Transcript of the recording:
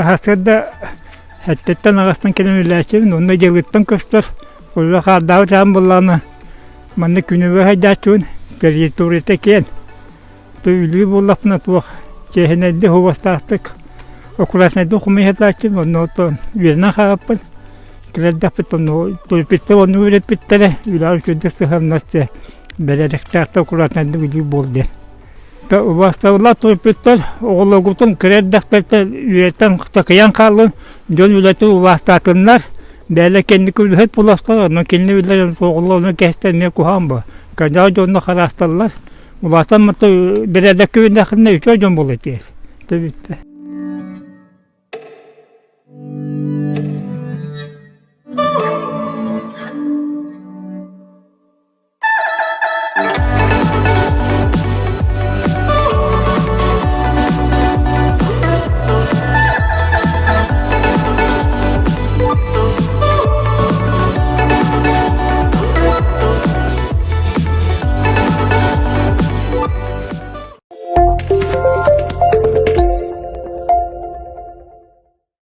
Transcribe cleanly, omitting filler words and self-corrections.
Сарсыарда эрдэттэн аҕастан кэлэн үлэлээччибин, онно дьылыттан көстөр. Олору хаардаабыт аан буоллаҕына, манна күнүбү хайдааччыбын, территорията киэн. Үлүү буоллахпына туох чиэһинэйдик, убастаахтык, аккуратнайдык хомуйа сатааччыбын, онно оттон үөрэнэн хаалбыппын. Кэлэрдэхпит онно төрөппүттэр оннук үөрэппиттэрэ, үлэҕэ үчүгэйдик сыһыаннас дьэ бэрээдэктээхтик, аккуратнайдык үлүү буол диэн. Убаастабыллаах төрөппүттэр оҕолоргутун кыра эрдэхтэриттэн үөрэтэн такыйан хааллын, дьон үлэтин убаастаатыннар, бэйэлэр кэнники үлэһит буоластар, онон кинини үлэлэр оҕолор ону кэстэн эмиэ куһаҕан буо. Кырдьаҕас дьонно хараасталлар, улаатан бэрээдэккэ үүннэххинэ үчүгэй дьон буолуо этиэ. Бүттэ.